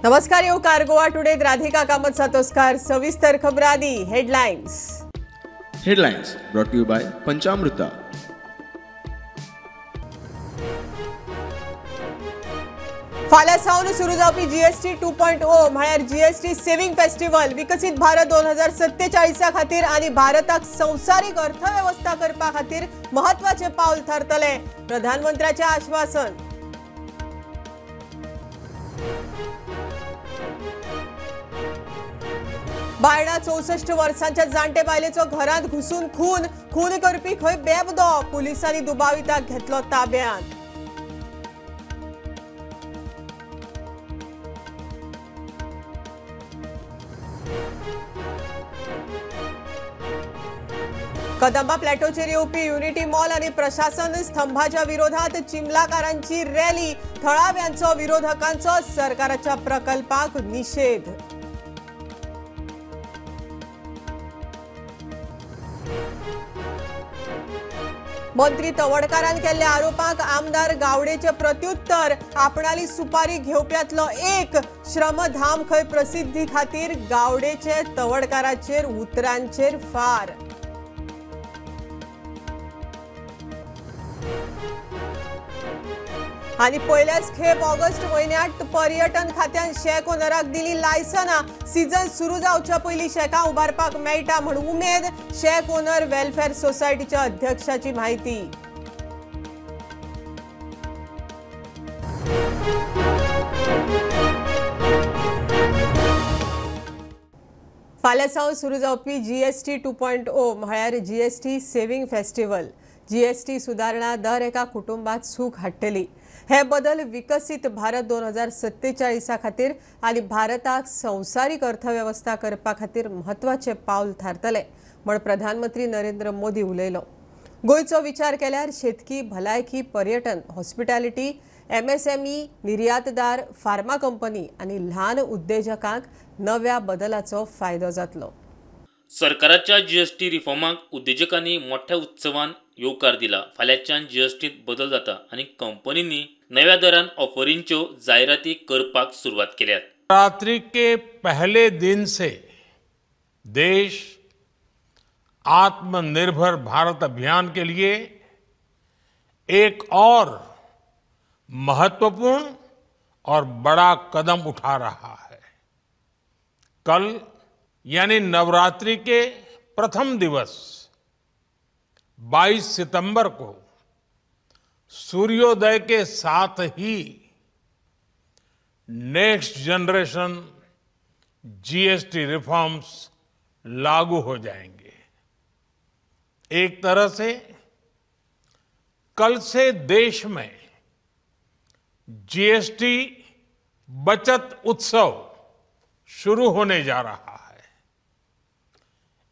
नमस्कार, येवकार गोवा टुडे राधिका कामत सातोस्कार. सविस्तर खबरांनी headlines. Headlines brought to you by Panchamruta. फाल्यां सावन सुरू जावपी जीएसटी 2.0 म्हळ्यार जीएसटी सेव्हिंग फेस्टिवल विकसीत भारत 2047 खातीर आनी भारताक संवसारीक अर्थवेवस्था करपा खातीर म्हत्वाचें पावल थारतलें, प्रधानमंत्र्याचें आश्वासन. बायणा 64 वर्सांच्या जाणटे बायलेचो घरांत घुसून खून, खून करपी खंय बेबदो, पुलिसांनी दुबाविताक घेतलो ताब्यांत. कदंबा प्लॅटोचेर येवपी युनिटी मॉल आनी प्रशासन स्तंभाच्या विरोधात चिमलाकारांची रॅली, थळाव्यांचो विरोधकांचो सरकाराच्या प्रकल्पाक निशेध. मंत्री तवडकारान केल्ल्या आरोपांक आमदार गावडेचे प्रत्युत्तर, आपणाली सुपारी घेवप्यांतलो एक श्रमधाम खंय प्रसिद्धी खातीर गावडेचे तवडकाराचेर उतरांचेर फार. आनी पयल्याच खेप ऑगस्ट म्हयन्यांत पर्यटन खात्यान शॅक ओनराक दिली लायसनां, सीझन सुरू जावच्या पयलीं शॅकां उबारपाक मेळटा म्हूण उमेद, शॅक ओनर वेलफेअर सोसायटीच्या अध्यक्षाची म्हायती. फाल्यां सावन सुरू जावपी जीएसटी 2.0 म्हळ्यार जीएसटी सेव्हिंग फेस्टिवल. जीएसटी सुदारणा दर एका कुटुंबात सूख हाडटली. हे बदल विकसीत भारत 2047 खातीर आनी भारताक संवसारीक अर्थवेवस्था करपा खातीर म्हत्वाचें पावल थारतलें म्हूण प्रधानमंत्री नरेंद्र मोदी उलयलो. गोंयचो विचार केल्यार शेतकी, भलायकी, पर्यटन, हॉस्पिटॅलिटी, एमएसएमई, निर्यातदार, फार्मा कंपनी आनी ल्हान उद्देजकांक नव्या बदलाचो फायदो जातलो. सरकाराच्या जीएसटी रिफॉर्माक उद्देजकांनी मोठ्या उत्सवान येवकार दिला. फाल्यांच्यान जीएसटीत बदल जाता आनी कंपनींनी नव्या दरान ऑफरींच्यो जायराती करपाक सुरवात केल्यात. नवरात्रि के पहले दिन से देश आत्मनिर्भर भारत अभियान के लिए एक और महत्वपूर्ण और बड़ा कदम उठा रहा है. कल यानी नवरात्रि के प्रथम दिवस 22 सितंबर को सूर्योदय के साथ ही नेक्स्ट जनरेशन जीएसटी रिफॉर्म्स लागू हो जाएंगे. एक तरह से कल से देश में जीएसटी बचत उत्सव शुरू होने जा रहा है.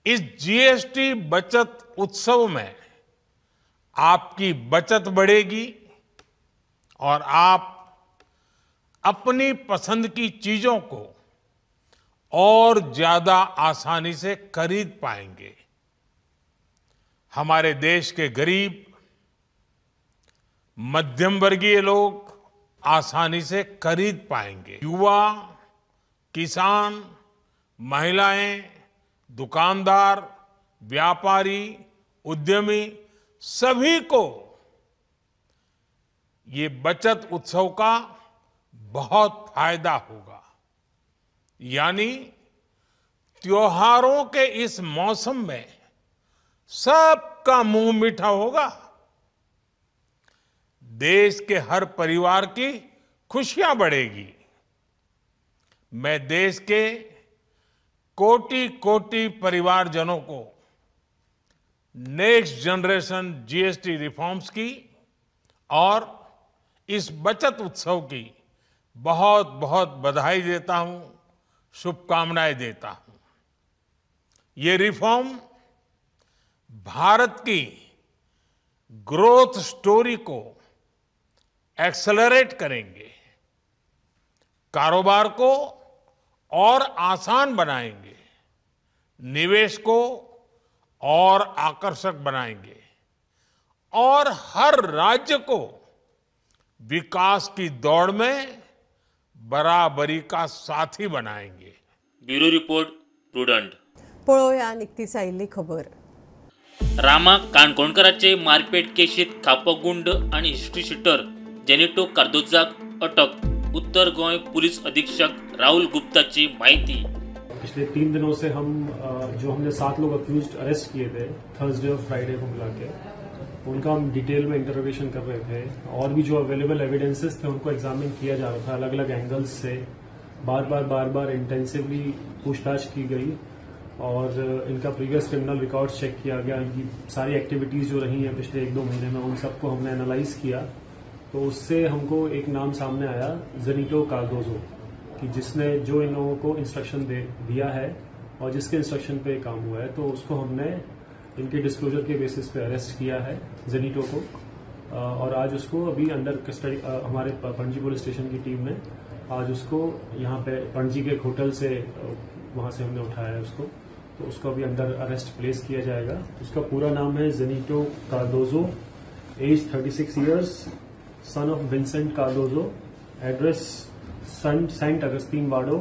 इस जीएसटी बचत उत्सव में आपकी बचत बढ़ेगी और आप अपनी पसंद की चीजों को और ज्यादा आसानी से खरीद पाएंगे. हमारे देश के गरीब, मध्यम वर्गीय लोग आसानी से खरीद पाएंगे. युवा, किसान, महिलाएं, दुकानदार, व्यापारी, उद्यमी सभी को ये बचत उत्सव का बहुत फायदा होगा. यानी त्योहारों के इस मौसम में सबका मुंह मीठा होगा. देश के हर परिवार की खुशियां बढ़ेगी. मैं देश के कोटि कोटि परिवारजनों को नेक्स्ट जनरेशन जीएसटी रिफॉर्म्स की और इस बचत उत्सव की बहुत बहुत बधाई देता हूं, शुभकामनाएं देता हूं. ये रिफॉर्म भारत की ग्रोथ स्टोरी को एक्सेलरेट करेंगे, कारोबार को और आसान बनाएंगे, निवेश को और आकर्षक बनाएंगे और हर राज्य को विकास की दौड़ में बराबरी का साथी बनाएंगे। Bureau report, Prudent. पळोवया निकतीच आयिल्ली खबर। रामा काणकोणकराचे मारपेट केशीत खापो गुंड आनी हिस्ट्री शिटर जेनिटो कार्दोजाक अटक। उत्तर गोंय पुलीस अधीक्षक राहुल गुप्ताची माहिती। पिछले 3 दिनों से हम जो हमने 7 लोग अक्यूज्ड अरेस्ट किए थे थर्सडे और फ्राइडे को मिला के, उनका हम डिटेल में इंटरोगेशन कर रहे थे और भी जो अवेलेबल एविडेंसेस थे उनको एग्जामिन किया जा रहा था अलग अलग एंगल्स से। बार बार इंटेंसिवली पूछताछ की गई और इनका प्रीवियस क्रिमिनल रिकॉर्ड चेक किया गया। इनकी सारी एक्टिविटीज़ जो रही हैं पिछले 1-2 महीने में उन सबको हमने एनालाइज किया, तो उससे हमको एक नाम सामने आया, जेनिटो कार्दोजो, कि जिसने जो इन लोगों को इंस्ट्रक्शन दे दिया है और जिसके इंस्ट्रक्शन पे काम हुआ है, तो उसको हमने इनके डिस्क्लोजर के बेसिस पे अरेस्ट किया है जेनिटो को। और आज उसको अभी अंडर कस्टडी हमारे पणजी पुलिस स्टेशन की टीम ने आज उसको यहाँ पे पणजी के एक होटल से वहाँ से हमने उठाया है उसको, तो उसको अभी अंडर अरेस्ट प्लेस किया जाएगा। उसका पूरा नाम है Zenito Cardozo, age 36 years, son of Vincent Cardozo, address Saint Augustine Vado,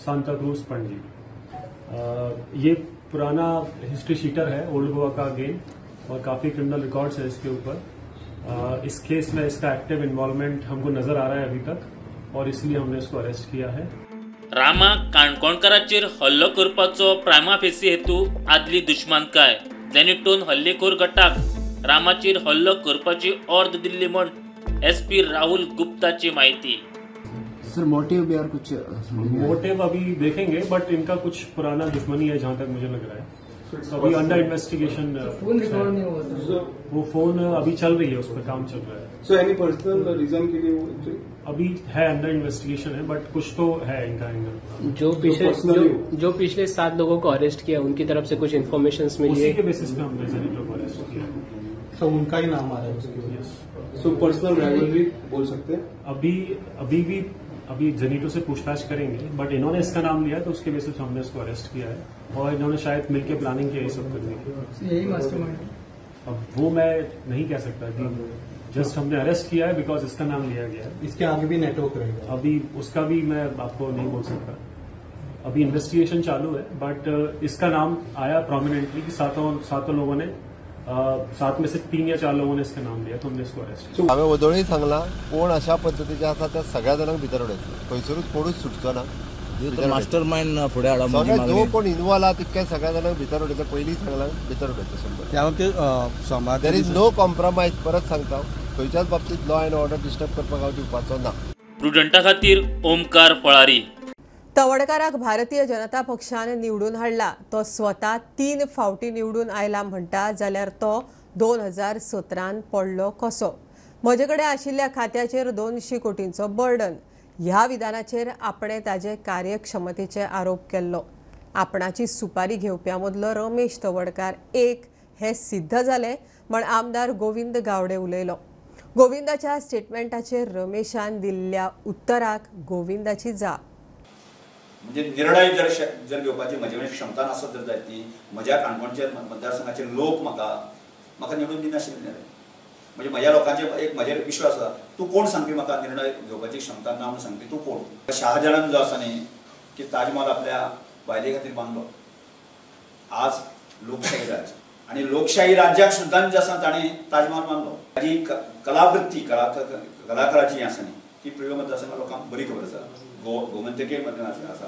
Santa Cruz, Panaji. ये पुराना हिस्ट्री शीटर है ओल्ड गोवा का अगेन, और काफ़ी क्रिमिनल रिकॉर्ड्स है इसके ऊपर। इस केस में इसका एक्टिव इन्वॉल्वमेंट हमको नज़र आ रहा है अभी तक और इसलिए हमने इसको अरेस्ट किया है। रामा काणकोणकाराचेर हल्लो करपाचो प्रायमा फेसी हेतू आदली दुश्मनकाय। जेनिटोन हल्लेखोर गटाक रामाचेर हल्लो करपाची ऑर्द दिल्ली म्हण एसपी राहुल गुप्ताची माहिती। सर मोटिव भी और कुछ मोटिव अभी देखेंगे, बट इनका कुछ पुराना दुश्मनी है जहां तक मुझे लग रहा है। तो अभी अंडर इन्वेस्टिगेशन, फोन रिकॉर्ड नहीं हुआ सर, वो फोन अभी चल रही है, उस पर काम चल रहा है। सो एनी पर्सनल रीजन के लिए वो अभी है अंडर इन्वेस्टिगेशन है, बट कुछ तो है इनका एंगल। जो पिछले 7 लोगों को अरेस्ट किया उनकी तरफ से कुछ इन्फॉर्मेशन मिली है, उसी के बेसिस पे हमने जेनिटो को अरेस्ट किया। सो उनका ही नाम आ रहा है उसके। सो पर्सनल राइवलरी बोल सकते हैं। अभी जेनिटो से पूछताछ करेंगे, बट इन्होंने इसका नाम लिया तो उसके बेसिस पे हमने इसको अरेस्ट किया है और इन्होंने शायद मिलकर प्लानिंग किया ये सब करने की। यही मास्टरमाइंड अब वो मैं नहीं कह सकता कि जस्ट हमने अरेस्ट किया है because इसका नाम लिया गया है। इसके आगे भी नेटवर्क रहेगा, अभी उसका भी मैं आपको नहीं बोल सकता। अभी इन्वेस्टिगेशन चालू है, बट इसका नाम आया प्रोमिनेंटली कि सातों लोगों ने, 7 में से 3 या 4 लोगों ने इसका नाम लिया, तो हमने इसको अरेस्ट किया। हांवें वदोळी सांगलां कोण अशा पद्दतीचे आसा त्या सगळ्या जाणांक भितर उडयतले, खंयसरूच कोणूच सुटचो ना। मास्टर माइंड फुडें हाडप, सगळे जो कोण इन्वॉल्व आहा तितके सगळ्या जाणांक भितर उडयतले, पयलीं सांगलां भितर उडयतले 100। There is no compromise, परत सांगता, खंयच्याच बाबतींत लॉ एंड ऑर्डर डिस्टर्ब करपाक हांव दिवपाचो ना। प्रुडंटा खातीर ओमकार फळारी। तवडकाराक भारतीय जनता पक्षान निवडून हाडला, तो स्वता 3 फावटी निवडून आयला म्हणटा जाल्यार तो 2017 पडलो कसो? म्हजे कडेन आशिल्ल्या खात्याचेर 200 कोटींचो बर्डन ह्या विधानाचेर आपणे ताजे कार्यक्षमतेचे आरोप केल्लो। आपणाची सुपारी घेवप्यां मदलो रमेश तवडकार एक हे सिद्ध जालें म्हण आमदार गोविंद गावडे उलयलो। गोविंदाच्या स्टेटमेंटाचेर रमेशान दिल्ल्या उत्तराक गोविंदाची जाप। म्हणजे निर्णय जर जर घेवपाची म्हजे कडेन क्षमता नासत जर जायत न्ही, म्हज्या काणकोणचे मतदारसंघाचे लोक म्हाका म्हाका निवडून दिनाशिल्ले। म्हणजे म्हज्या लोकांचे एक म्हजेर विश्वास आसा, तूं कोण सांगपी म्हाका निर्णय घेवपाची क्षमता ना म्हणून सांगपी तूं कोण? शाहजहान जो आसा न्ही की ताजमहाल आपल्या बायले खातीर बांदलो। आज लोकशाही राज्य आनी लोकशाही राज्याक सुद्दां जे आसा ताणें ताजमहाल बांदलो। ताजी कलावृत्ती कलाकाराची आसा न्ही ती प्रियो मतदारसंघा लोकांक बरी खबर आसा, गोमंतकीय मतदारसंघ आसा।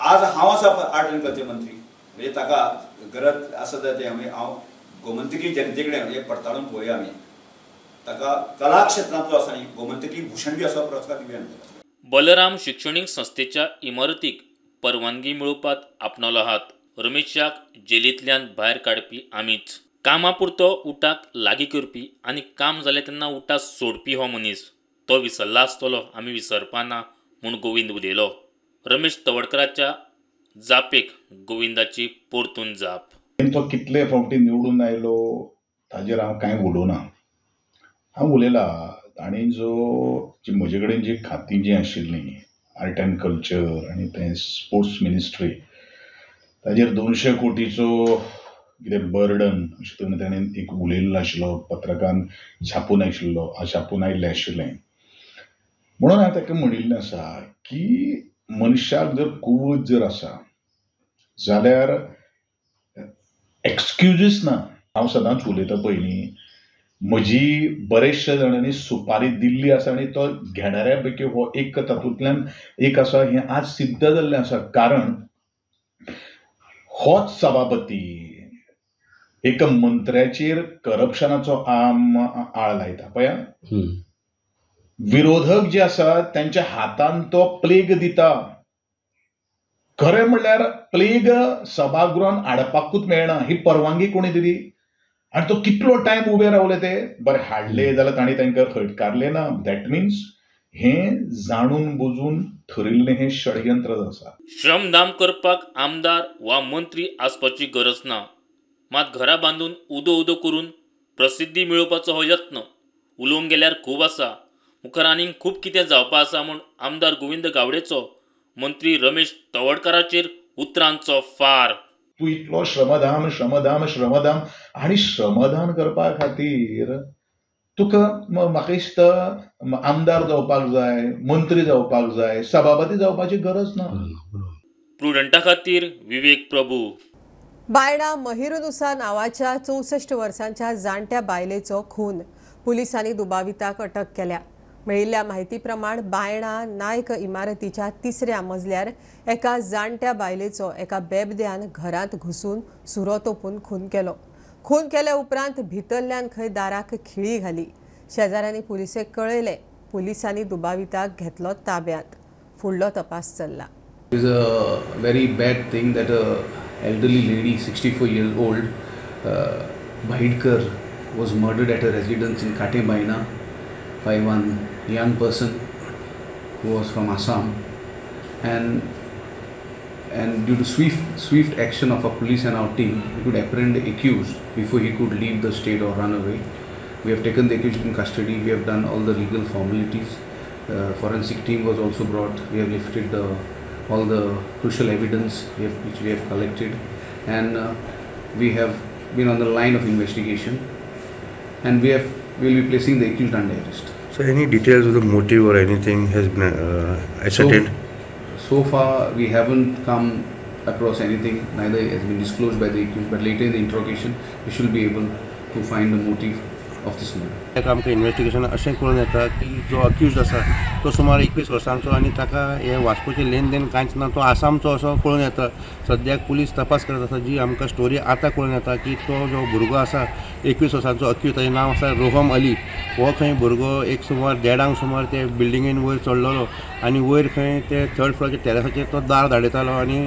आज हांव आसा आर्ट एंड कल्चर मंत्री, म्हणजे ताका गरज आसा जाल्यार तें आमी हांव गोमंतकीय जनते कडेन एक पडताळून पळोवया आमी ताका कला क्षेत्रांतलो आसा न्ही गोमंतकीय भूषण बी असो पुरस्कार दिवया आमी। बलराम शिक्षणीक संस्थेच्या इमारतीक परवानगी मेळोवपात आपणालो हात, रमेशाक जेलींतल्यान भायर काडपी आमीच। कामा पुरतो उटाक लागीं करपी आनी काम जालें तेन्ना उटा सोडपी हो मनीस, तो विसरला आसतलो, आमी विसरपाना म्हूण गोविंद उलयलो। रमेश तवडकराच्या जापेक गोविंदाची परतून जाप। तो कितले फावटी निवडून आयलो ताजेर हांव कांय उलोवना, हांव उलयला ताणें जो जी म्हजे कडेन जी खातीं जीं आशिल्लीं आर्ट एंड कल्चर आनी तें स्पोर्ट्स मिनिस्ट्री ताजेर 200 कोटीचो कितें बर्डन अशें तरेन ताणें एक उलयल्लो आशिल्लो, पत्रकान छापून आशिल्लो, छापून आयिल्लें आशिल्लें। म्हणून हांवें ताका म्हणिल्लें आसा की मनशाक जर कुवत जर आसा जाल्यार एक्सक्युजीस ना. हांव सदांच उलयता पयलीं म्हजी बरेचशे जाणांनी सुपारी दिल्ली आसा आनी तो घेणाऱ्या पैकी हो एक तातूंतल्यान एक आसा हें आज सिद्ध जाल्लें आसा. कारण होच सभापती एका मंत्र्याचेर करप्शनाचो आळ लायता पळया, विरोधक जे आसा त्यांच्या हातान तो प्लेग दिता. खरें म्हणल्यार प्लेग सभागृहान हाडपाकूच मेळना ही परवानगी कोणी दिली आनी तो कितलो टायम उबे रावले ते बरें हाडले जाल्यार तांणी तांकां हटकारले ना. That means हें जाणून बुजून ठरिल्लें हें षडयंत्र आसा. श्रमदान करपाक आमदार वा मंत्री आसपाची गरज ना, मात घरा बांदून उदो उदो करून प्रसिद्धी मेळोवपाचो हो यत्न उलोवंक गेल्यार खूब आसा, मुखार आनीक खूब कितें जावपा आसा म्हूण आमदार गोविंद गावडेचो मंत्री रमेश तवडकाराचेर उतरांचो फार. तूं इतलो श्रमदान श्रमदान श्रमदान आनी श्रमदान करपा खातीर तुका म्हाका दिसता आमदार जावपाक जाय, मंत्री जावपाक जाय, सभापती जावपाची गरज ना. प्रुडंटा खातीर विवेक प्रभू. बायणा महिरुनुसा नावाच्या 64 वर्सांच्या जाणट्या बायलेचो खून पुलिसांनी दुबाविताक अटक केल्या. मेळिल्ल्या माहिती प्रमाण बायणा नायक इमारतीच्या तिसऱ्या मजल्यार एका जाणट्या बायलेचो एका बेबद्यान घरांत घुसून सुरो तोपून खून केलो. खून केल्या उपरांत भितरल्यान खंय दाराक खिळी घाली. शेजाऱ्यांनी पुलिसेक कळयलें. पुलिसांनी दुबाविताक घेतलो ताब्यांत. फुडलो तपास चल्ला. It is a very bad thing that a elderly lady, 64 years old, Bhaidkar, was murdered at her residence in Kate Baina by one young person who was from Assam, and due to swift action of our police and our team, we could apprehend the accused before he could leave the state or run away. We have taken the accused in custody. We have done all the legal formalities. Forensic team was also brought. We have lifted all the crucial evidence which we have collected, and we have been on the line of investigation, and we will be placing the accused under arrest. So any details of the motive or anything has been ascertained? So far we haven't come across anything, neither has been disclosed by the accused, but later in the interrogation we should be able to find the motive of this murder. आमकां investigation अशें कळून येता की जो accused आसा तो सुमार 21 वर्सांचो आनी ताका हे वास्कोचें लेन देन कांयच ना, तो आसामचो असो कळून येता. सद्याक पुलीस तपास करत आसा. जी आमकां स्टोरी आतां कळून येता की तो जो भुरगो आसा 21 वर्सांचो अक्युज्ड, ताचें नांव आसा रोहम अली. हो खंय भुरगो एक सुमार 1:30 सुमार ते बिल्डिंगेन वयर चडलेलो आनी वयर खंय ते थर्ड फ्लोराचेर टेरसाचेर तो दार धाडयतालो आनी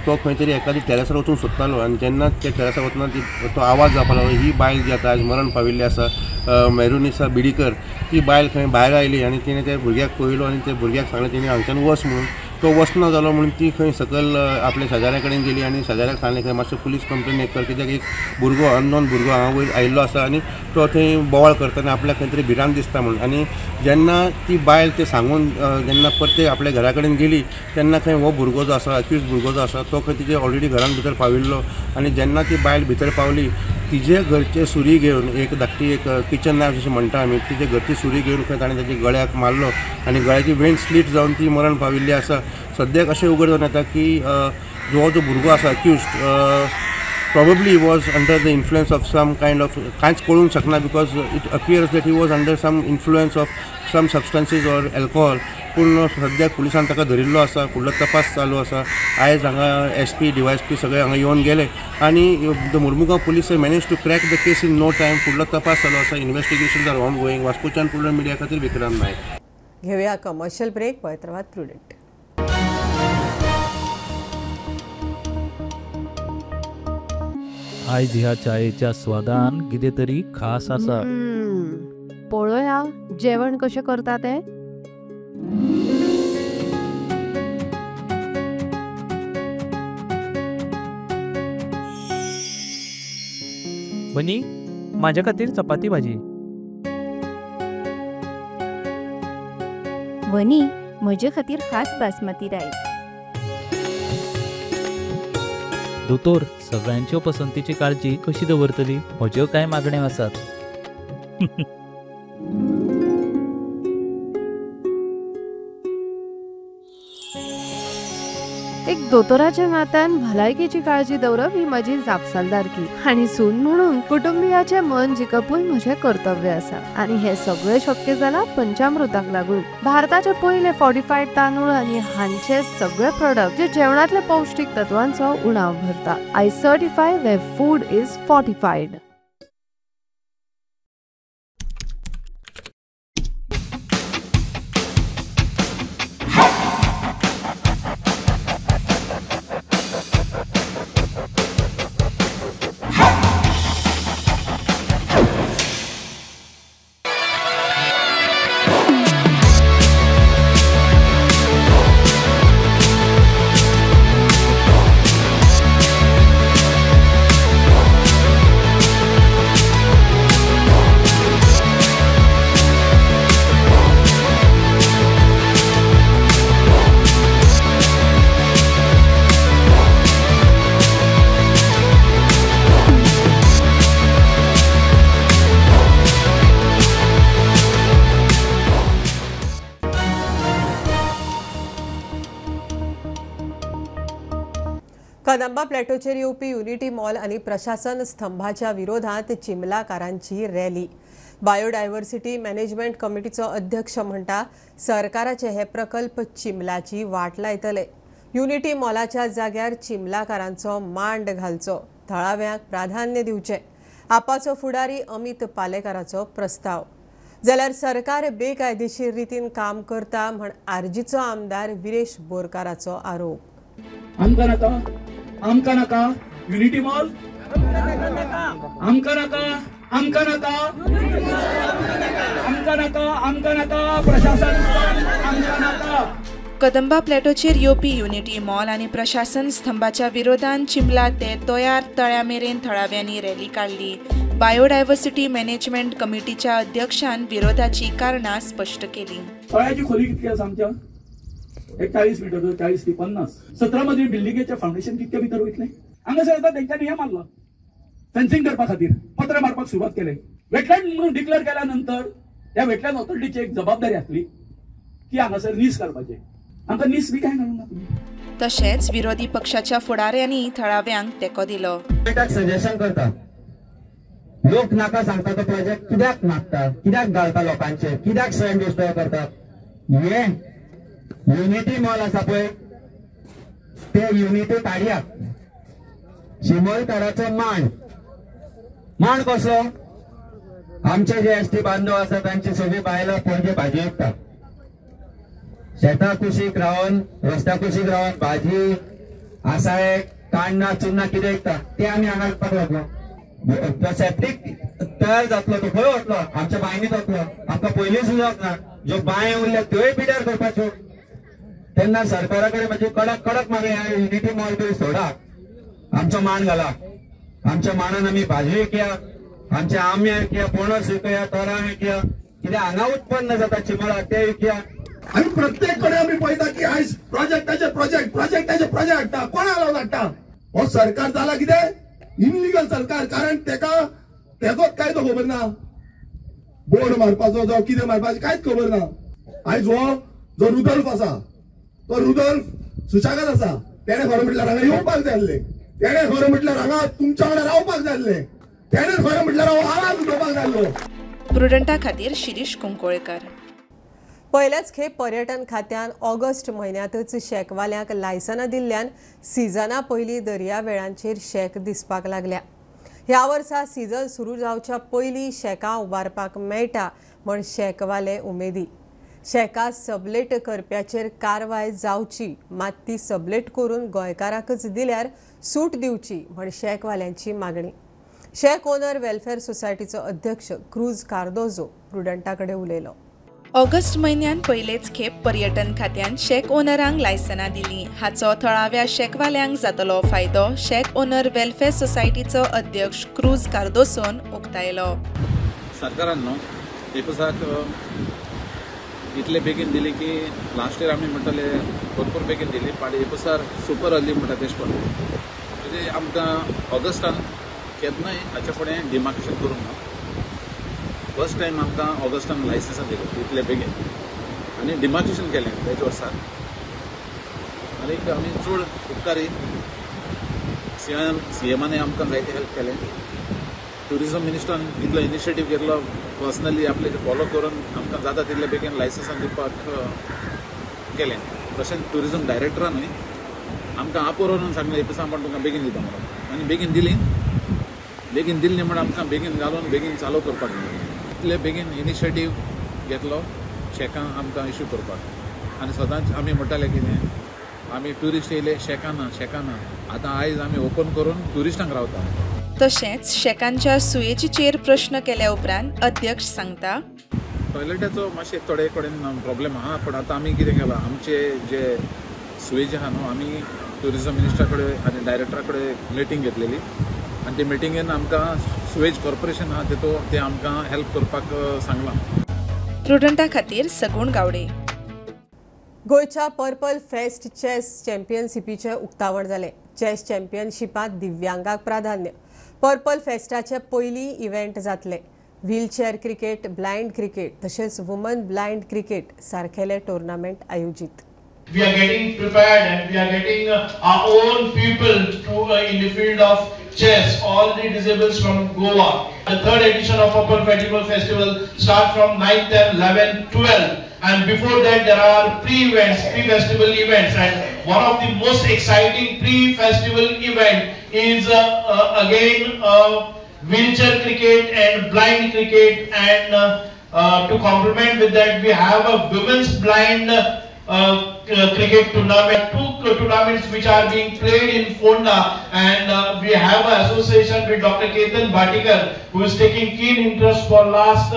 तो खंय तरी एखादी टेरसार वचूंक सोदतालो आनी जेन्ना त्या टेरसार वतना तो आवाज जावपाक लागलो. ही बायल जी आतां आयज मरण पाविल्ली आसा मेहरुनिसा बिडीकर, ती बायल खंय भायर आयली आनी तिणें त्या भुरग्याक पळयलो आनी त्या भुरग्याक सांगलें तिणें हांगच्यान वच म्हणून. तो वचना जालो म्हणून ती खंय सकयल आपल्या शेजाऱ्या कडेन गेली आनी शेजाऱ्याक सांगलें खंय मातशें पुलीस कंप्लेन एक कर, कित्याक एक भुरगो अननोन भुरगो हांगा वयर आयिल्लो आसा आनी तो थंय बोवाळ करता आनी आपल्याक खंय तरी भिरांत दिसता म्हणून. आनी जेन्ना ती बायल तें सांगून जेन्ना परते आपल्या घरा कडेन गेली तेन्ना खंय हो भुरगो जो आसा अक्यूज भुरगो जो आसा तो खंय तिजे ऑलरेडी घरान भितर पाविल्लो आनी जेन्ना ती बायल भितर पावली तिजे घरचे सुरी घेवन एक धाकटी एक किचन नायफ अशें म्हणटा आमी, तिजे घरची सुरी घेवन खंय ताणें ताच्या गळ्याक मारलो आनी गळ्याची वेन स्लीट जावन ती मरण पाविल्ली आसा. सद्याक अशें उगड जावन येता की जो जो भुरगो आसा accused probably was under the influence of some kind of, कांयच कळूंक शकना because it appears that he was under some influence of some substances or alcohol. पूण सद्याक पुलिसान ताका धरिल्लो आसा, फुडलो तपास चालू आसा. आयज हांगा SP DYSP सगळे हांगा येवन गेले आनी the Mormugao police manage to crack the case in no time. फुडलो तपास चालू आसा, इन्वेस्टिगेशन are on going. वास्कोच्यान प्रुडंट मिडिया खातीर विक्रांत नायक. घेवया कमर्शियल ब्रेक. पळयत रावात प्रुडंट. आयज ह्या चायेच्या स्वादान कितें तरी खास आसा. पळोवया जेवण कशें करता तें. बनी, माझ्या खातीर चपाती भाजी. वनी, म्हजे खातीर खास बासमती रायस. दोतोर, सगळ्यांच्यो पसंतीची काळजी कशी दवरतली? म्हज्यो कांय मागण्यो आसात. एक दोतोराच्या नात्यान भलायकेची काळजी दवरप ही म्हजी जापसालदारकी आनी सून म्हणून कुटुंबियाचें मन जिखपूय म्हजें कर्तव्य आसा आनी हें सगळें शक्य जालां पंचामृताक लागून. भारताचे पयले फॉर्टिफायड तांदूळ आनी हांचे सगळे प्रोडक्ट जे जेवणांतले पौश्टीक तत्वांचो उणाव भरता. I certify where food is fortified. Kadamba प्लॅटोचेर येवपी युनिटी मॉल आनी प्रशासन स्तंभाच्या विरोधात चिमलाकारांची रॅली. बायोडायव्हर्सिटी मॅनेजमेंट कमिटीचो अध्यक्ष म्हणटा सरकाराचे हे प्रकल्प चिमलाची वाट लायतले. युनिटी मॉलाच्या जाग्यार चिमलाकारांचो मांड घालचो, थळाव्यांक प्राधान्य दिवचें, आपाचो फुडारी अमित पालेकाराचो प्रस्ताव. जाल्यार सरकार बेकायदेशीर रितीन काम करता म्हण आरजीचो आमदार विरेश बोरकाराचो आरोप. आमकां नाका, आमकां नाका युनिटी मॉल, आमकां नाका, आमकां नाका, आमकां नाका, आमकां नाका प्रशासन, आमकां नाका. कदंबा प्लॅटोचेर येवपी युनिटी मॉल आनी प्रशासन स्तंभाच्या विरोधान चिंबला ते तोयार तळ्या मेरेन थळाव्यांनी रॅली काडली. बायोडायव्हर्सिटी मॅनेजमेंट कमिटीच्या अध्यक्षान विरोधाची कारणां स्पश्ट केली. तळ्याची खोली कितकी आसा आमच्या? एक 40 मिटर, 40 ते 50. 17 मजली बिल्डिंगेचें फावंडेशन कितके भितर वयतलें? हांगासर आतां तेंच्यांनी हें मारलां, फेन्सिंग करपा खातीर पत्रे मारपाक सुरवात केले. वेटलँड म्हणून डिक्लेअर केल्या नंतर त्या वेटलँड ऑथॉरिटीची एक जबाबदारी आसली की हांगासर नीस घालपाचें. आमकां नीस बी कांय घालूंक ना तुमी. तशेंच विरोधी पक्षाच्या फुडाऱ्यांनी थळाव्यांक तेंको दिलो. सजेशन करता, लोक नाका सांगता तो प्रोजेक्ट कित्याक मागता, कित्याक घालता लोकांचे, कित्याक स्वयं डिस्ट्रॉय करता. हे युनिटी मॉल आसा पळय, ते युनिटी काडया. शिमोलकाराचो मांड, मांड कसलो? आमचे जे एस टी बांधव आसा तांची सगळी बायलां पणजे भाजी विकता. शेता कुशीक रावन, रस्त्या कुशीक रावन भाजी आसाळे काण्णां चुन्नां कितें विकता ते आमी हांगा विकपाक लागलो. सेप्टीक तयार जातलो तो खंय वतलो? आमच्या बांयनी वतलो. आमकां पयलींच उदक ना, ज्यो बांय उरल्या त्योय पिड्यार करपाच्यो. तेन्ना सरकारा कडेन म्हजी कडक कडक मागणी, युनिटी मॉल तरी सोडा, आमचो मान घाला. आमच्या मानान आमी भाजी विकया, आमचे आंबे विकया, पणस विकया, तोरां विकया, कितें हांगा उत्पन्न जाता चिमळा ते विकया. आनी प्रत्येक कडेन आमी पळयता की आयज प्रोजेक्टाचे प्रोजेक्ट, प्रोजेक्टाचे प्रोजेक्ट हाडटा. कोणा लावन हाडटा? हो सरकार जाला कितें इनलिगल सरकार. कारण तेका तेजोच कायदो खबर ना, बोर्ड मारपाचो जावं कितें मारपाचें कांयच खबर ना. आयज हो जो रुदल्फ आसा तो रुदल्फ सुशागात आसा. तेणें खरें म्हटल्यार हांगा येवपाक जाय आसलें, तेणें खरें म्हटल्यार हांगा तुमच्या वांगडा रावपाक जाय आसलें, तेणें खरें म्हटल्यार हांव आवाज उठोवपाक जाय आसलो. प्रुडंटा खातीर शिरीष कुंकोळकर. पयल्याच खेप पर्यटन खात्यान ऑगस्ट म्हयन्यांतच शॅकवाल्यांक लायसनां दिल्ल्यान सिजना पयलीं दर्यावेळांचेर शॅक दिसपाक लागल्या. ह्या वर्सा सीजन सुरू जावच्या पयलीं शॅकां उबारपाक मेळटा म्हण शॅकवाले उमेदी. शॅकां सबलेट करप्याचेर कारवाय जावची, मात ती सबलेट करून गोंयकारांकच दिल्यार सूट दिवची म्हण शॅकवाल्यांची मागणी. शॅक ओनर वेलफेअर सोसायटीचो अध्यक्ष क्रूज कार्दोजो प्रुडंटा कडेन उलयलो. ऑगस्ट म्हयन्यान पयलेच खेप पर्यटन खात्यान शॅक ओनरांक लायसनां दिलीं. हाचो थळाव्या शॅकवाल्यांक जातलो फायदो शॅक ओनर वेलफेअर सोसायटीचो अध्यक्ष क्रूज कार्दोसोन उक्तायलो. सरकारान न्हू एपसाक इतले बेगीन दिली की लास्ट इयर आमी म्हणटाले भरपूर बेगीन दिली, पण एपसार सुपर अर्ली म्हणटा तेश करून म्हणजे आमकां ऑगस्टान केन्नाय हाच्या फुडें डिमार्केशन करूंक ना. फर्स्ट टायम आमकां ऑगस्टान लायसन्सां दिली इतले बेगीन आनी डिमार्केशन केलें तेच वर्साक. आनीक आमी चड उपकारी सीएमाने आमकां जायते हेल्प केलें. ट्युरिजम मिनिस्टरान इतलो इनिशिएटीव घेतलो पर्सनली आपले फॉलो करून आमकां जाता तितले बेगीन लायसन्सां दिवपाक केलें. तशेंच ट्युरिजम डायरेक्टरानूय आमकां आपोवन सांगलें हे पयसा आपूण तुमकां बेगीन दिता म्हणून आनी बेगीन दिली. बेगीन दिली म्हण आमकां बेगीन घालून बेगीन चालू करपाक मेळ्ळें. इतले बेगीन इनिशिएटीव घेतलो शॅकां आमकां इश्यू करपाक. आनी सदांच आमी म्हणटाले कितें आमी ट्युरिस्ट येयले शॅकां ना शॅकां ना, आतां आयज आमी ओपन करून ट्युरिस्टांक रावता. तशेंच शॅकांच्या सुयेचीचेर प्रश्न केल्या उपरांत अध्यक्ष सांगता, टॉयलेटाचो मातशे थोडे कडेन प्रॉब्लेम आहा, पण आतां आमी कितें केलां आमचे जे सुयेज आहा न्हू आमी ट्युरिजम मिनिस्टरा कडेन आनी डायरेक्टरा कडेन मिटींग घेतलेली आनी ते मिटिंगेन आमकां सुवेज कॉर्पोरेशन आहा तेतूंत ते आमकां हेल्प करपाक सांगलां. प्रुडंटा खातीर सगुण गावडे. गोंयच्या पर्पल फेस्ट चेस चॅम्पियनशिपीचें उक्तावण जालें. चेस चॅम्पियनशिपांत दिव्यांगांक प्राधान्य. पर्पल फेस्टाचे पयलीं इव्हेंट जातले. व्हीलचेअर क्रिकेट, ब्लायंड क्रिकेट तशेंच वुमन ब्लायंड क्रिकेट सारकेले टुर्नामेंट आयोजीत. We are getting prepared and we are getting our own people to in the field of chess, all the disabled from Goa. The third edition of Purple Festival starts from 9, 10, 11, 12, and before that there are pre-events, pre-festival events, and one of the most exciting pre-festival event is again wheelchair cricket and blind cricket, and to complement with that we have a women's blind cricket tournament, two tournaments which are being played in Fonda, and we have an association with Dr. Ketan Bhatikar, who is taking keen interest for last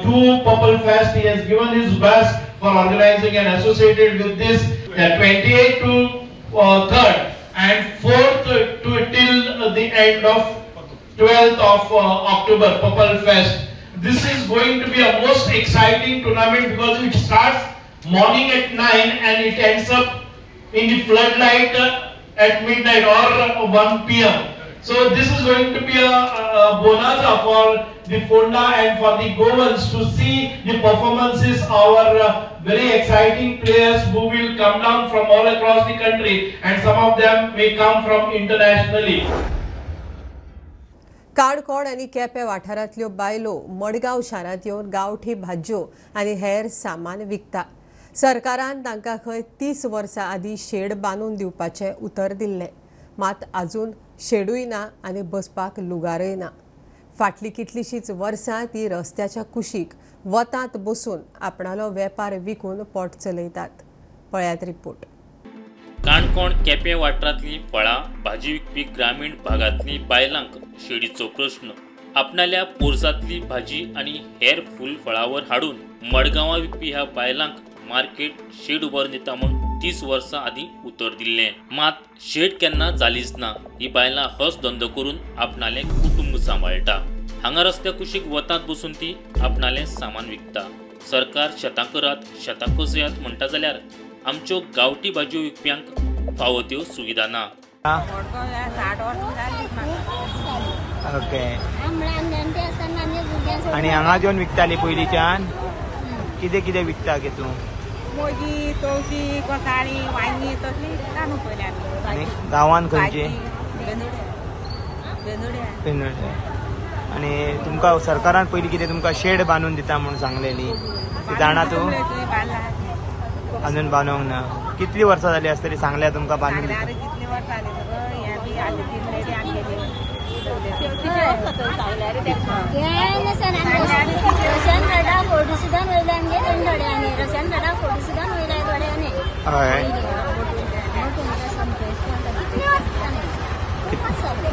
two Purple Fest. He has given his best for organizing and associated with this 28 to 3rd and 4th to till the end of 12th of October, Purple Fest. This is going to be a most exciting tournament because it starts morning at 9 and it ends up in the floodlight at midnight or 1 p.m. So this is going to be a bonanza for the Fonda and for the Goans to see the performances, our very exciting players who will come down from all across the country, and some of them may come from internationally. Canacona आनी केपें वाठारांतल्यो बायलो मडगांव शारांत येवन गांवठी भाजयो आनी हेर सामान विकता. सरकारान तांकां खंय 30 वर्सां आदीं शेड बांदून दिवपाचें उतर दिल्लें, मात आजून शेडूय ना आनी बसपाक लुगारय ना. फाटलीं कितलींशींच वर्सां ती रस्त्याच्या कुशीक वतांत बसून आपणालो वेपार विकून पोट चलयतात. पळयात रिपोर्ट. काणकोण केपें वाठारांतली फळां भाजी विकपी ग्रामीण भागांतली बायलांक शेडीचो प्रश्न. आपणाल्या पोरसांतली भाजी आनी हेर फूल फळावर हाडून मडगांवां विकपी ह्या बायलांक मार्केट शेड उबारून दिता म्हूण 30 वर्सां आदीं उतर दिल्लें, मात शेड केन्ना जालीच ना. ही बायलां होच धंदो करून आपणालें कुटुंब सांबाळटा. हांगा रस्त्या कुशीक वतांत बसून ती आपणालें सामान विकता. सरकार शेतां करात शेतां कसयात म्हणटा जाल्यार आमच्यो गांवठी भाजयो विकप्यांक फावो त्यो सुविधा ना. ओके, आनी हांगा जेवन विकताली पयलींच्यान? कितें कितें विकता गे तूं? मोगी, तवशी, घोसाळीं, वांयगीं तसलीं विकता न्हू पयलीं आमी. गांवांत खंयची? बेंदुड्या. आनी तुमकां सरकारान पयलीं कितें तुमकां शेड बांदून दिता म्हूण सांगलेली, जाणा तूं? अजून बांदूंक ना. कितली वर्सां जाली आसतली सांगल्या तुमकां बांदून दिता? हय,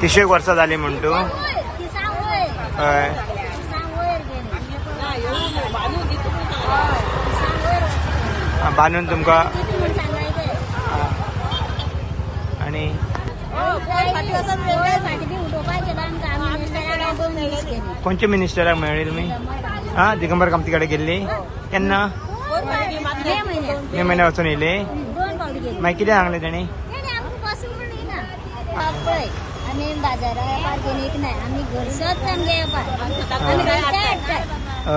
30 वर्सां जाली म्हण तूं? हय. बांदून तुमकां आनी खंयच्या मिनिस्टराक मेळ्ळी तुमी? आं, दिगंबर कामती कडेन गेल्ली केन्ना? मे म्हयन्या वचून येयली. मागीर कितें सांगलें तेणी?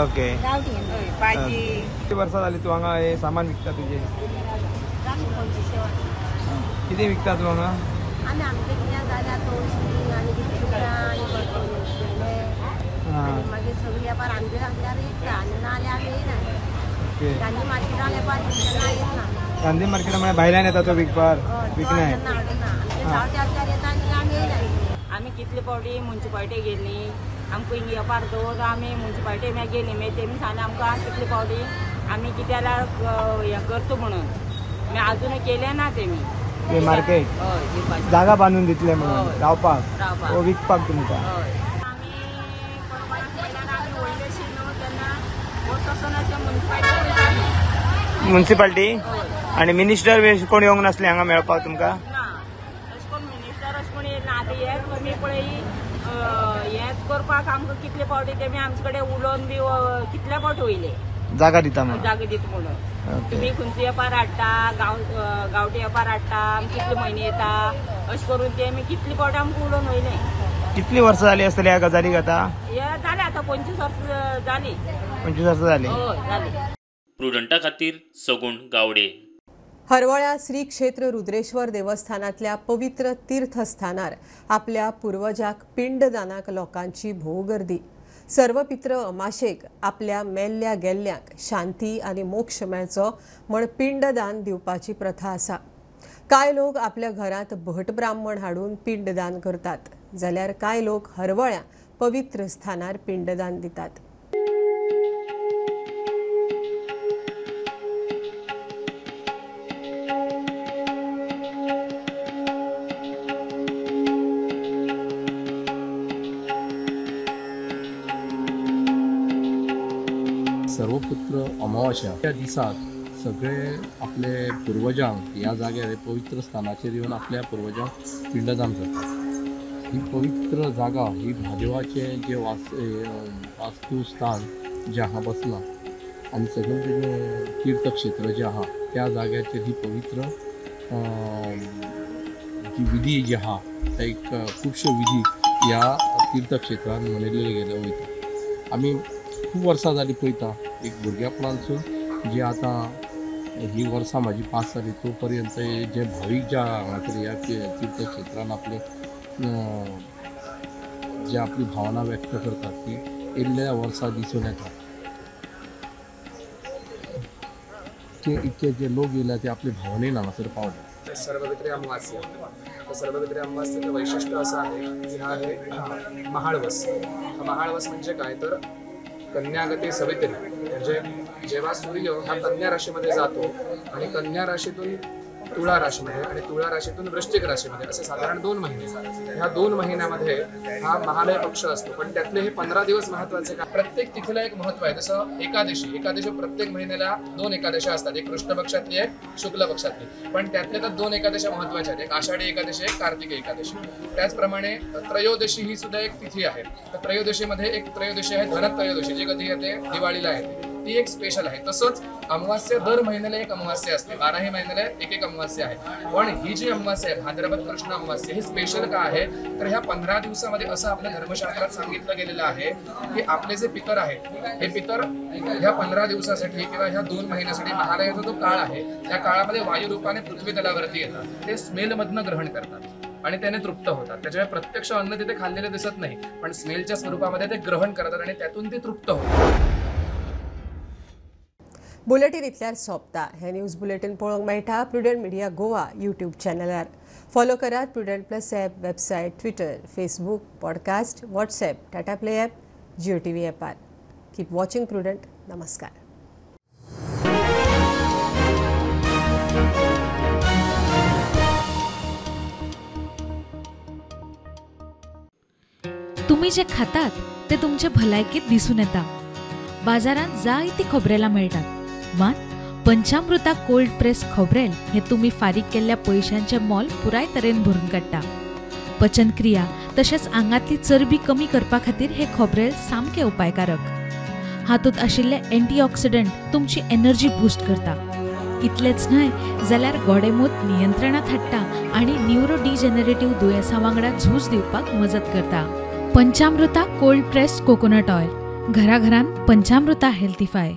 ओके. कितली वर्सां जाली तूं हांगा हें सामान विकता तुजें? कितें विकता तूं हांगा? आमी आमचे कितें जाल्यार तवशीं आनी चित्रां आनी आनी मागीर सगळी वेपार आमचे आसल्यार विकता आनी ना जाल्यार आमी येयना. गांधी मार्केटान वेपार तेन्ना येना. गांधी मार्केटा म्हळ्यार भायल्यान येता तो विकपाक? विकनाय तेन्ना हाडना. आमचे धांवते आसल्यार येता आनी आमी येयना. आमी कितले फावटी मुन्सिपालिटी गेली, आमकां हिंगा वेपार दवर, आमी मुन्सिपालिटी मागीर गेली, मागीर तेमी सांगलें आमकां कितले फावटी आमी कितें जाल्यार हें करता म्हणून, मागीर आजून केलें ना तेमी. मार्केट जागा बांदून दितले म्हणून रावपाक वो विकपाक तुमकां? हय. आमी पयल्यान आमी व्हडले न्हू तेन्ना वचून अशें मुन्सिपालिटी मुन्सिपालिटी आनी मिनिस्टर बी कोण येवंक नासले हांगा मेळपाक तुमकां? ना, अशें कोण मिनिस्टर अशें कोण येयना. आतां हें तुमी पळय हेंच करपाक आमकां कितले फावटी तेमी आमचे कडेन उलोवन बी कितले फावटी वयले जागा दिता म्हणून, जागा दिता म्हणून. तुमी खंयचो वेपार हाडटा, गांवठी वेपार हाडटा, कितले म्हयने येता अशें करून ते कितले फावटी आमकां उलोवन वयले. कितली वर्सां जाली आसतली ह्या गजालीक आतां? हे जालें आतां 25 वर्सां जालीं. 25 वर्सां जालीं? हय जालीं. प्रुडंटा खातीर सगुण गावडे. हरवळ्या श्री क्षेत्र रुद्रेश्वर देवस्थानांतल्या पवित्र तीर्थस्थानार आपल्या पुर्वजाक पिंडदानाक लोकांची भोव गर्दी. सर्वपित्र अमाशेक आपल्या मेल्ल्या गेल्ल्यांक शांती आनी मोक्ष मेळचो म्हण पिंडदान दिवपाची प्रथा आसा. कांय लोक आपल्या घरांत भट ब्राह्मण हाडून पिंडदान करतात, जाल्यार कांय लोक हरवळ्या पवित्र स्थानार पिंडदान दितात. सर्वपुत्र अमावास्या त्या दिसाक सगळे आपले पुर्वजांक ह्या जाग्यार पवित्र स्थानाचेर येवन आपल्या पुर्वजांक पिंडदान करतात. ही पवित्र जागा ही म्हादेवाचें जें वास्तुस्थान जें आहा बसलां आनी सगळें जें तीर्थक्षेत्र जें आहा त्या जाग्याचेर ही पवित्र जी विधी जी आहा एक खुबश्यो विधी ह्या तीर्थक्षेत्रान मनयल्ले गेले वयता. आमी खूब वर्सां जालीं पळयता, एक भुरग्यापणानसून जी आतां ही वर्सां म्हाजी पास जाली तो पर्यंत जे भावीक ज्या हांगासर ह्या तीर्थक्षेत्रान आपले जे आपली भावना व्यक्त करतात ती येयल्ल्या वर्सा दिसून येता. ते इतके जे लोक येयल्या ते आपले भावनेन हांगासर पावले. सर्वपित्री अमावास्या, तर सर्वपित्री अमावास्येचं वैशिष्ट्य असं आहे की हा आहे महाळवस. हा महाळवस म्हणजे काय, तर कन्यागते सवित्री, म्हणजे जेव्हा सूर्य हा कन्या राशीमध्ये जातो आणि कन्या राशीतून तुळा राशीमध्ये आणि तुळा राशीतून वृश्चिक राशीमध्ये असे साधारण 2 महिने, ह्या 2 महिन्यामध्ये हा महालय पक्ष असतो. पण त्यातले हे 15 दिवस महत्वाचे का, प्रत्येक तिथीला एक महत्व आहे. जसं एकादशी, एकादशी प्रत्येक महिन्याला 2 एकादशा असतात, एक कृष्ण पक्षातली एक शुक्ल पक्षातली. पण त्यातल्या तर 2 एकादशा महत्वाच्या आहेत, एक आषाढी एकादशी, एक कार्तिक एकादशी. त्याचप्रमाणे त्रयोदशी ही सुद्धा एक तिथी आहे. तर त्रयोदशीमध्ये एक त्रयोदशी आहे धनत्रयोदशी, जी कधी येते दिवाळीला येते, ती एक स्पेशल आहे. तसंच अमावास्या दर महिन्याला एक अमावास्या असते, 12ही महिन्याला एक एक अमावास्या आहे. पण ही जी अमावास्या आहे भाद्रपद कृष्ण अमावास्या, ही स्पेशल का आहे, तर ह्या 15 दिवसामध्ये असं आपल्या धर्मशास्त्रात सांगितलं गेलेलं आहे की आपले जे पितर आहेत हे पितर ह्या 15 दिवसासाठी किंवा ह्या 2 महिन्यासाठी महालयाचा जो काळ आहे त्या काळामध्ये वायुरूपाने पृथ्वी तलावरती येतात, ते स्मेलमधनं ग्रहण करतात आणि त्याने तृप्त होतात. त्याच्यामुळे प्रत्यक्ष अन्न तिथे खाल्लेलं दिसत नाही, पण स्मेलच्या स्वरूपामध्ये ते ग्रहण करतात आणि त्यातून ते तृप्त होतात. बुलेटीन इतल्यार सोंपता. हे न्यूज बुलेटीन पळोवंक मेळटा प्रुडंट मिडिया गोवा यूट्यूब चॅनलार. फॉलो करात Prudent plus app, website, Twitter, Facebook, podcast, WhatsApp, Tata Play app, Jio TV ॲपार. Keep watching prudent. नमस्कार. तुम्ही जे खातात ते तुमचे भलायकेत दिसून येता. बाजारांत जायती खोबरेलां मेळटात, मात पंचामृता कोल्ड प्रेस खोबरेल हे तुम्ही फारीक केल्ल्या पयशांचें मोल पुराय तरेन भरून काडटा. पचनक्रिया तशेंच आंगांतली चरबी कमी करपा खातीर हे खोबरेल सामकें उपायकारक. हातूंत आशिल्ले एंटीऑक्सिडंट तुमची एनर्जी बूस्ट करता. इतलेंच न्हय जाल्यार गोडेमूत नियंत्रणांत हाडटा आनी न्युरो डिजनरेटिव्ह दुयेंसां वांगडा झूज दिवपाक मजत करता. Panchamrita cold pressed coconut oil, घराघरांत पंचामृता हेल्थीफाय.